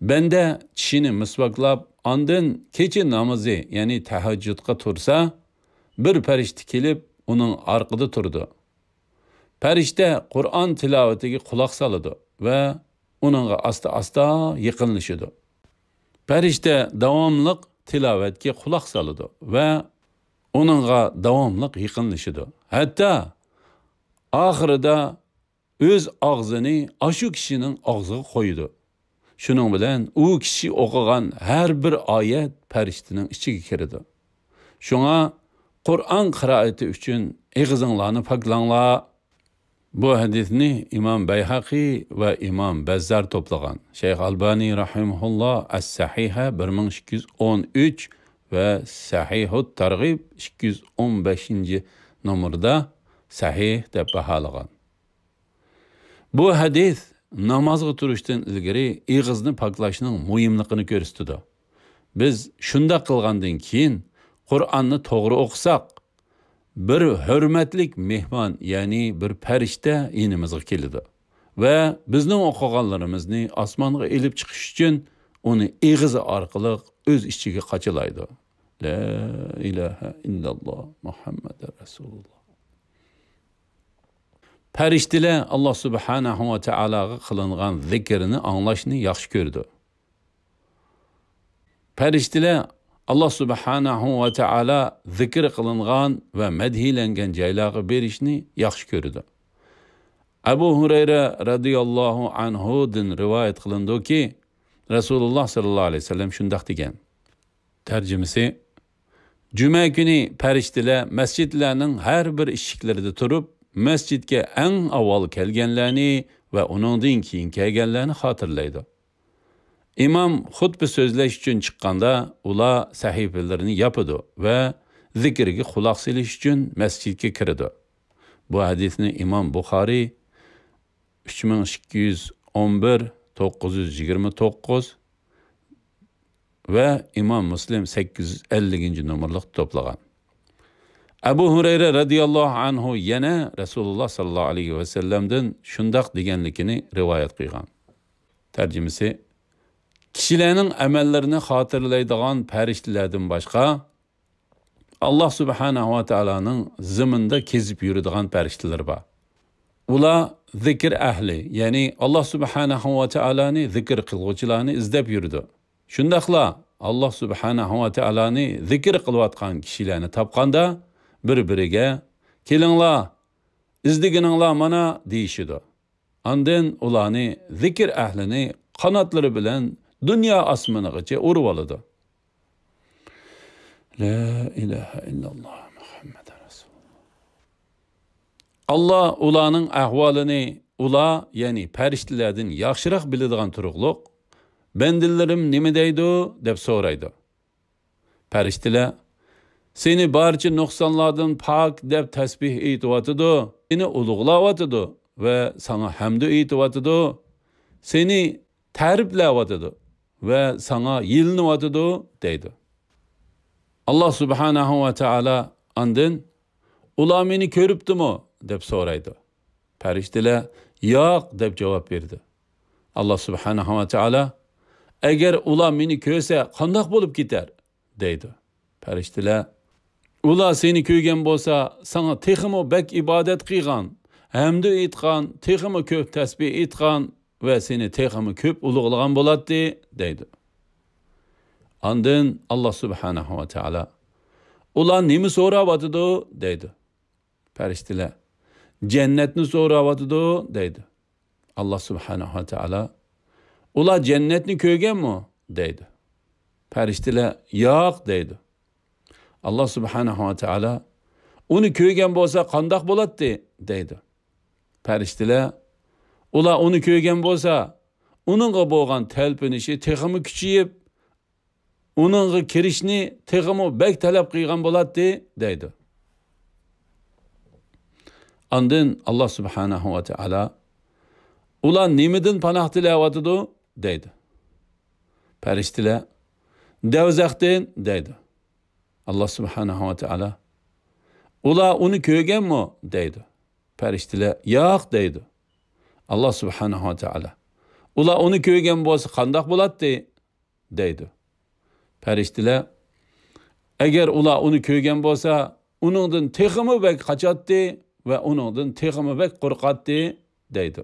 بەندە چىشىنى مىسۋاكلاپ، ئاندىن كېچە نامىزى، يەنى تەھەججۇدقا تۇرسا، بىر پەرىشتە كېلىپ ئۇنىڭ ئارقىدا تۇرىدۇ. پەرىشتە قۇرئان تىلاۋىتىگە قۇلاق سالىدۇ ۋە ئۇنىڭغا ئاستا-ئاستا يېقىنلىشىدۇ. پەرىشتە داۋاملىق تىلاۋەتكە قۇلاق سالىدۇ ۋە ئۇنىڭغا داۋاملىق يېقىنلىشىدۇ. ھەتتا ئاخىرىدا ئۆز ئاغزىنى ئاشۇ كىشىنىڭ ئاغزىغا قويىدۇ. شۇنىڭ بىلەن ئۇ كىشى ئوقۇغان ھەر بىر ئايەت پەرىشتىنىڭ ئىچىگە كىرىدۇ. شۇڭا قۇرئان قىرائىتى ئۈچۈن ئېغىزىڭلارنى پاكلاڭلار. بۇ ھەدىسنى ئىمام بەيھەقى ۋە ئىمام بەززار توپلىغان. شەيخ ئالبانى رەھىمەھۇللا ئەس-سەھىھە بىر مىڭ ئىككى يۈز ئون ئۈچ ۋە سەھىھۇت تەرغىب ئىككى يۈز ئون بەشىنچى نومۇردا سەھىھ دەپ باھالىغان. بۇ ھەدىس نامازغا تۇرۇشتىن ئىلگىرى ئېغىزنى پاكلاشنىڭ مۇھىملىقىنى كۆرسىتىدۇ. بىز شۇنداق قىلغاندىن كېيىن قۇرئاننى توغرا ئوقۇساق، بىر ھۆرمەتلىك مېھمان، يەنى بىر پەرىشتە يېنىمىزغا كېلىدۇ ۋە بىزنىڭ ئوقۇغانلىرىمىزنى ئاسمانغا ئېلىپ چىقىش ئۈچۈن ئۇنى ئېغىزى ئارقىلىق ئۆز ئىچىگە قاچىلايدۇ. لا ئىلاھە ئىللاللا مۇھەممەدۇر رەسۇلۇللا. پەرىشتىلەر ئاللا سۇبھانەھۇ ۋە تائالاغا قىلىنغان زىكىرنى ئاڭلاشنى ياخشى كۆرىدۇ. پەرىشتىلەر ئاللا سۇبھانەھۇ ۋە تائالا زىكىر قىلىنغان ۋە مەدھىيلەنگەن جايلارغا بېرىشنى ياخشى كۆرىدۇ. ئەبۇ ھۇرەيرە رەزىياللاھۇ ئەنھۇدىن رىۋايەت قىلىنىدۇكى، رەسۇلۇللا ساللاللاھۇ ئەلەيھى ۋەسەللەم شۇنداق دېگەن. تەرجىمىسى، جۈمە كۈنى پەرىشتىلەر مەسچىتلەرنىڭ ھەر بىر ئىشىكلىرىدە تۇرۇپ، مەسچىتكە ئەڭ ئاۋۋال كەلگەنلەرنى ۋە ئۇنىڭدىن كېيىن كەلگەنلەرنى خاتىرىلەيدۇ. ئىمام خۇتبە سۆزلەش ئۈچۈن چىققاندا، ئۇلار سەھىپىلىرىنى ياپىدۇ ۋە زىكىرگە قۇلاق سېلىش ئۈچۈن مەسچىتكە كىرىدۇ. بۇ ھەدىسنى ئىمام بۇخارىي ئۈچ مىڭ ئىككى يۈز ئون بىر، توققۇز يۈز يىگىرمە توققۇز ۋە ئىمام مۇسلىم سەككىز يۈز ئەللىكىنچى نومۇرلۇق توپلىغان. ئەبۇ ھۇرەيرە رەزىياللاھۇ ئەنھۇ يەنە رەسۇلۇللا ساللاللاھۇ ئەلەيھى ۋەسەللەمدىن شۇنداق دېگەنلىكىنى رىۋايەت قىلغان. تەرجىمىسى، كىشىلەرنىڭ ئەمەللىرىنى خاتىرىلەيدىغان پەرىشتىلەردىن باشقا، ئاللا سۇبھانەھۇ ۋە تائالانىڭ زېمىندا كېزىپ يۈرىدىغان پەرىشتىلىرى بار. ئۇلار زىكىر ئەھلى، يەنى ئاللا سۇبھانەھۇ ۋە تائالانى زىكىر قىلغۇچىلارنى ئىزدەپ يۈرىدۇ. شۇنداقلا ئاللا سۇبھانەھۇ ۋە تائالانى زىكىر قىلىۋاتقان كىشىلەرنى تاپقاندا، بىر-بىرىگە، «كېلىڭلار، ئىزدىگىنىڭلار مانا» دېيىشىدۇ. ئاندىن ئۇلارنى، زىكىر ئەھلىنى قاناتلىرى بىلەن دۇنيا ئاسمىنىغىچە ئۇرۇۋالىدۇ. لا ئىلاھە ئىللاللا مۇھەممەد رەسۇلۇللا. ئاللا ئۇلارنىڭ ئەھۋالىنى ئۇلار، يەنى پەرىشتىلەردىن ياخشىراق بىلىدىغان تۇرۇقلۇق، بەندىلىرىم نېمە دەيدۇ؟» دەپ سورايدۇ. پەرىشتىلەر: «سېنى بارچە نۇقسانلاردىن پاك دەپ تەسبىھ ئېيتىۋاتىدۇ، سېنى ئۇلۇغلاۋاتىدۇ ۋە ساڭا ھەمدۇ ئېيتىۋاتىدۇ، سېنى تەرىپلەۋاتىدۇ ۋە ساڭا يېلىنىۋاتىدۇ» دەيدۇ. ئاللا سۇبھانەھۇ ۋە تائالا ئاندىن: «ئۇلار مېنى كۆرۈپتىمۇ؟» دەپ سورايدۇ. پەرىشتىلەر: «ياق» دەپ جاۋاب بېرىدۇ. ئاللا سۇبھانەھۇ ۋە تائالا: «ئەگەر ئۇلار مېنى كۆرسە، قانداق بولۇپ كېتەر؟» دەيدۇ. پەرىشتىلەر: «ئۇلار سېنى كۆرگەن بولسا، ساڭا تېخىمۇ بەك ئىبادەت قىلغان، ھەمدۇ ئېيتقان، تېخىمۇ كۆپ تەسبىھ ئېيتقان ۋە سېنى تېخىمۇ كۆپ ئۇلۇغلىغان بولاتتى» دەيدۇ. ئاندىن ئاللا سۇبھانەھۇ ۋە تائالا: «ئۇلار نېمە سوراۋاتىدۇ؟» دەيدۇ. پەرىشتىلەر: «جەننەتنى سوراۋاتىدۇ» دەيدۇ. ئاللا سۇبھانەھۇ ۋە تائالا: «ئۇلار جەننەتنى كۆرگەنمۇ؟» دەيدۇ. پەرىشتىلەر: «ياق» دەيدۇ. ئاللا سۇبھانەھۇ ۋە تائالا: «ئۇنى كۆرگەن بولسا قانداق بولاتتى؟» دەيدۇ. پەرىشتىلەر: «ئۇلار ئۇنى كۆرگەن بولسا، ئۇنىڭغا بولغان تەلپۈنۈشى تېخىمۇ كۈچىيىپ، ئۇنىڭغا كىرىشنى تېخىمۇ بەك تەلەپ قىلغان بولاتتى» دەيدۇ. ئاندىن ئاللا سۇبھانەھۇ ۋە تائالا: «ئۇلار نېمىدىن پاناھ تىلەۋاتىدۇ؟» دەيدۇ. پەرىشتىلەر: «دەۋزەختىن» دەيدۇ. ئاللا سۇبھانەھۇ ۋە تائالا: «ئۇلار ئۇنى كۆرگەنمۇ؟» دەيدۇ. پەرىشتىلەر: «ياق» دەيدۇ. ئاللا سۇبھانەھۇ ۋە تائالا: «ئۇلار ئۇنى كۆرگەن بولسا قانداق بولاتتى؟» دەيدۇ. پەرىشتىلەر: «ئەگەر ئۇلار ئۇنى كۆرگەن بولسا، ئۇنىڭدىن تېخىمۇ بەك قاچاتتى ۋە ئۇنىڭدىن تېخىمۇ بەك قورقاتتى» دەيدۇ.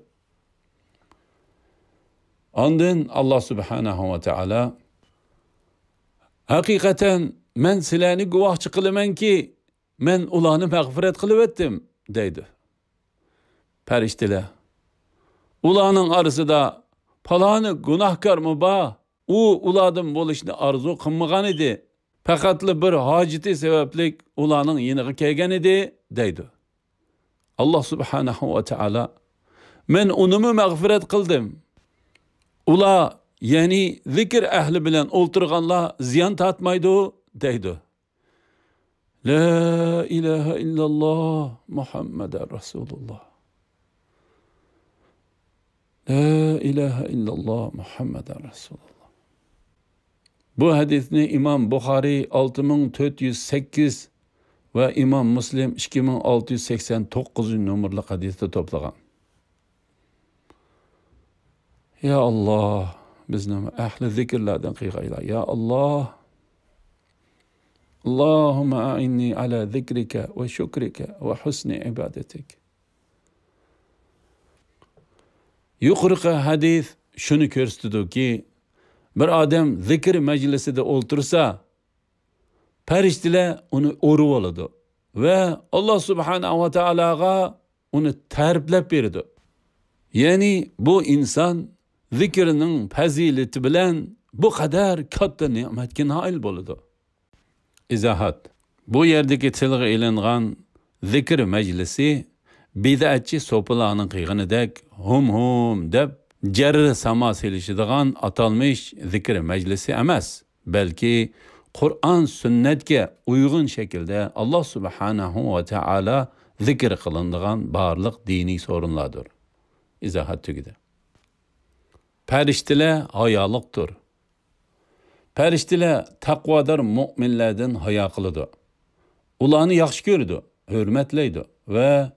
ئاندىن ئاللا سۇبھانەھۇ ۋە تائالا: «ھەقىقەتەن مەن سىلەرنى گۇۋاھچى قىلىمەنكى، مەن ئۇلارنى مەغپىرەت قىلىۋەتتىم» دەيدۇ. پەرىشتىلەر: «ئۇلارنىڭ ئارىسىدا پالانى گۇناھكارمۇ بار؟ ئۇ ئۇلاردىن بولۇشنى ئارزۇ قىلمىغان ئىدى. پەقەتلا بىر ھاجىتى سەۋەبلىك ئۇلارنىڭ يېنىغا كەلگەن ئىدى» دەيدۇ. ئاللا سۇبھانەھۇ ۋە تائالا: «مەن ئۇنىمۇ مەغپىرەت قىلدىم. ئۇلار، يەنى زىكىر ئەھلى بىلەن ئولتۇرغانلار زىيان تارتمايدۇ» دەيدۇ. لا ئىلاھە ئىللاللا مۇھەممەدەن رەسۇلۇللا. لا ئىلاھە ئىللاللا مۇھەممەدەن رەسۇلۇللا. بۇ ھەدىسنى ئىمام بۇخارىي ئالتە مىڭ تۆت يۈز سەككىز ۋە ئىمام مۇسلىم ئىككى مىڭ ئالتە يۈز سەكسەن توققۇزىنچى نومۇرلۇق ھەدىستە توپلىغان. يا ئاللا، بىزنى ئەھلى زىكىرلەردىن قىلغايلا. يا ئاللا. اللهم أعني على ذكرك وشكرك وحسن عبادتك. يۇقىرىقى ھەدىس شۇنى كۆرسىتىدۇكى، بىر ئادەم زىكىر مەجلىسىدە ئولتۇرسا، پەرىشتىلەر ئۇنى ئورىۋالىدۇ ۋە ئاللا سۇبھانەھۇ ۋە تائالاغا ئۇنى تەرىپلەپ بېرىدۇ. يەنى بۇ ئىنسان زىكىرنىڭ پەزىلىتى بىلەن بۇ قەدەر كاتتا نېمەتكە نائىل بولىدۇ. ئىزاھات. بۇ يەردىكى تىلغا ئېلىنغان زىكىر مەجلىسى بىدئەتچى سوپىلارنىڭ قىلغىنىدەك ھۇم-ھۇم دەپ جەررە ساما سېلىشىدىغان ئاتالمىش زىكىر مەجلىسى ئەمەس، بەلكى قۇرئان سۈننەتكە ئۇيغۇن شەكىلدە ئاللا سۇبھانەھۇ ۋە تائالا زىكىر قىلىنىدىغان بارلىق دىنىي سورۇنلاردۇر. ئىزاھات تۈگىدى. پەرىشتىلەر ھايالىقتۇر. پەرىشتىلەر تەقۋادار مۆمىنلەردىن ھايا قىلىدۇ. ئۇلارنى ياخشى كۆرىدۇ، ھۆرمەتلەيدۇ ۋە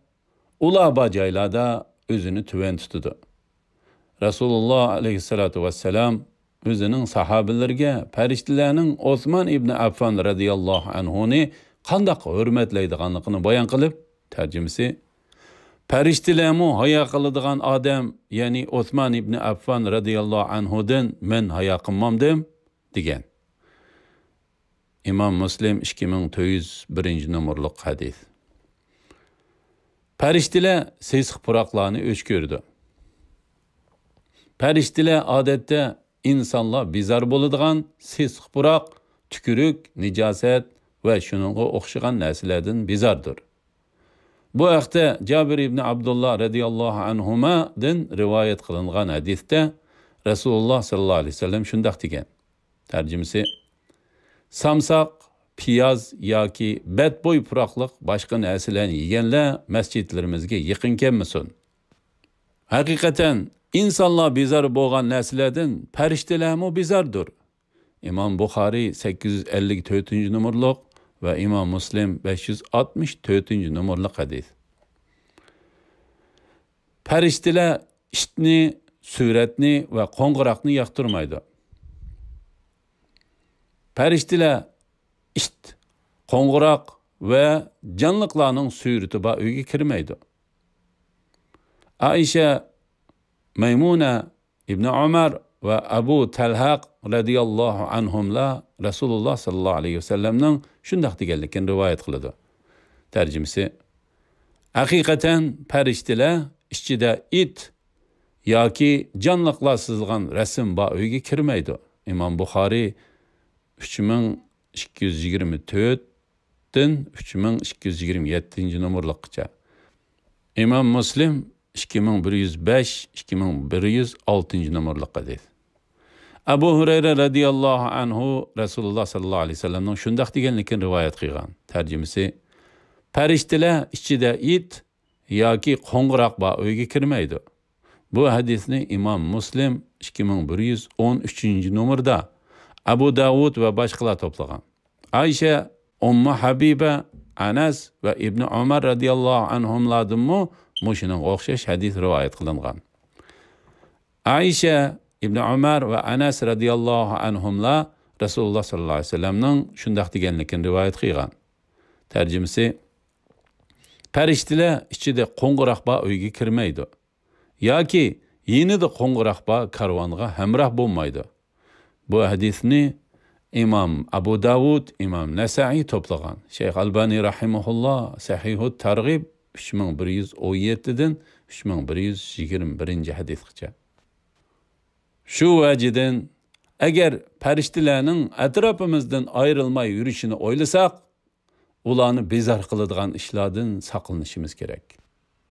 ئۇلار بار جايلاردا ئۆزىنى تۆۋەن تۇتىدۇ. رەسۇلۇللا ئەلەيھىسسالاتۇ ۋەسسالام ئۆزىنىڭ ساھابىلىرىگە پەرىشتىلەرنىڭ ئوسمان ئىبنى ئەففان رەزىياللاھۇ ئەنھۇنى قانداق ھۆرمەتلەيدىغانلىقىنى بايان قىلىپ، تەرجىمىسى، پەرىشتىلەرمۇ ھايا قىلىدىغان ئادەم، يەنى ئوسمان ئىبنى ئەففان رەزىياللاھۇ ئەنھۇدىن مەن ھايا قىلمامدىم؟ دېگەن. ئىمام مۇسلىم ئىككى مىڭ تۆت يۈز بىرىنچى نومۇرلۇق ھەدىس. پەرىشتىلەر سېسىق پۇراقلارنى ئۆچ كۆرىدۇ. پەرىشتىلەر ئادەتتە ئىنسانلار بىزار بولىدىغان سېسىق پۇراق، تۈكۈرۈك، نىجاسەت ۋە شۇنىڭغا ئوخشىغان نەرسىلەردىن بىزاردۇر. بۇ ھەقتە جابىر ئىبنى ئابدۇللا رەزىياللاھۇ ئەنھۇمادىن رىۋايەت قىلىنغان ھەدىستە، رەسۇلۇللاھ سەللەللاھۇ ئەلەيھى ۋەسەللەم شۇنداق دېگەن. تەرجىمىسى: سامساق، پىياز ياكى بەتبوي پۇراقلىق باشقا نەرسىلەرنى يېگەنلەر مەسچىتلىرىمىزگە يېقىن كەلمىسۇن. ھەقىقەتەن، ئىنسانلار بىزار بولغان نەرسىلەردىن پەرىشتىلەرمۇ بىزاردۇر. ئىمام بۇخارىي سەككىز يۈز ئەللىك تۆتىنچى نومۇرلۇق ۋە ئىمام مۇسلىم بەش يۈز ئاتمىش تۆتىنچى نومۇرلۇق ھەدىس. پەرىشتىلەر ئىتنى، سۈرەتنى ۋە قوڭغۇراقنى ياقتۇرمايدۇ. پەرىشتىلەر ئىت، قوڭغۇراق ۋە جانلىقلارنىڭ سۈرىتى بار ئۆيگە كىرمەيدۇ. ئائىشە، مەيمۇنە، ئىبنى ئۆمەر ۋە ئەبۇ تەلھە رەزىياللاھۇ ئەنھۇملار رەسۇلۇللاھ سەللەللاھۇ ئەلەيھى ۋەسەللەمنىڭ شۇنداق دېگەنلىكىنى رىۋايەت قىلىدۇ. تەرجىمىسى: ھەقىقەتەن پەرىشتىلەر ئىچىدە ئىت ياكى جانلىقلار سىزغان رەسىم بار ئۆيگە كىرمەيدۇ. ئىمام بۇخارىي ئۈچ مىڭ ئىككى يۈز يىگىرمە تۆتتىن ئۈچ مىڭ ئىككى يۈز يىگىرمە يەتتىنچى نومۇرلۇققىچە. ئىمام مۇسلىم ئىككى مىڭ بىر يۈز بەش، ئىككى مىڭ بىر يۈز ئالتىنچى نومۇرلۇق ھەدىس. ئەبۇ ھۇرەيرە رەزىياللاھۇ ئەنھۇ رەسۇلۇللاھ سەللەللاھۇ ئەلەيھى ۋەسەللەمنىڭ شۇنداق دېگەنلىكىنى رىۋايەت قىلغان. تەرجىمىسى: پەرىشتىلەر ئىچىدە ئىت ياكى قوڭغۇراق بار ئۆيگە كىرمەيدۇ. بۇ ھەدىسنى ئىمام مۇسلىم ئىككى مىڭ بىر يۈز ئون ئۈچىنچى نومۇردا، ئەبۇ داۋۇد ۋە باشقىلار توپلىغان. ئائىشە، ئۇممۇ ھەبىبە، ئەنەس ۋە ئىبنى ئۆمەر رەزىياللاھۇ ئەنھۇملاردىنمۇ مۇشۇنىڭغا ئوخشاش ھەدىس رىۋايەت قىلىنغان. ئائىشە، ئىبنى ئۆمەر ۋە ئەنەس رەزىياللاھۇ ئەنھۇملار رەسۇلۇللاھ سەللەللاھۇ ئەلەيھى ۋەسەللەمنىڭ شۇنداق دېگەنلىكىنى رىۋايەت قىلغان. تەرجىمىسى: پەرىشتىلەر ئىچىدە قوڭغۇراق بار ئۆيگە كىرمەيدۇ ياكى يېنىدا قوڭغۇراق بار كارۋانغا ھەمراھ بولمايدۇ. بۇ ھەدىسنى ئىمام ئەبۇ داۋۇد، ئىمام نەسائىي توپلىغان. شەيخ ئەلبانى رەھىمەھۇللاھ سەھىھۇت تەرغىب ئۈچ مىڭ بىر يۈز ئون يەتتىدىن ئۈچ مىڭ بىر يۈز يىگىرمە بىرىنچى ھەدىسقىچە. شۇ ۋەجىدىن، ئەگەر پەرىشتىلەرنىڭ ئەتراپىمىزدىن ئايرىلماي يۈرۈشىنى ئويلىساق، ئۇلارنى بىزار قىلىدىغان ئىشلاردىن ساقلىنىشىمىز كېرەك.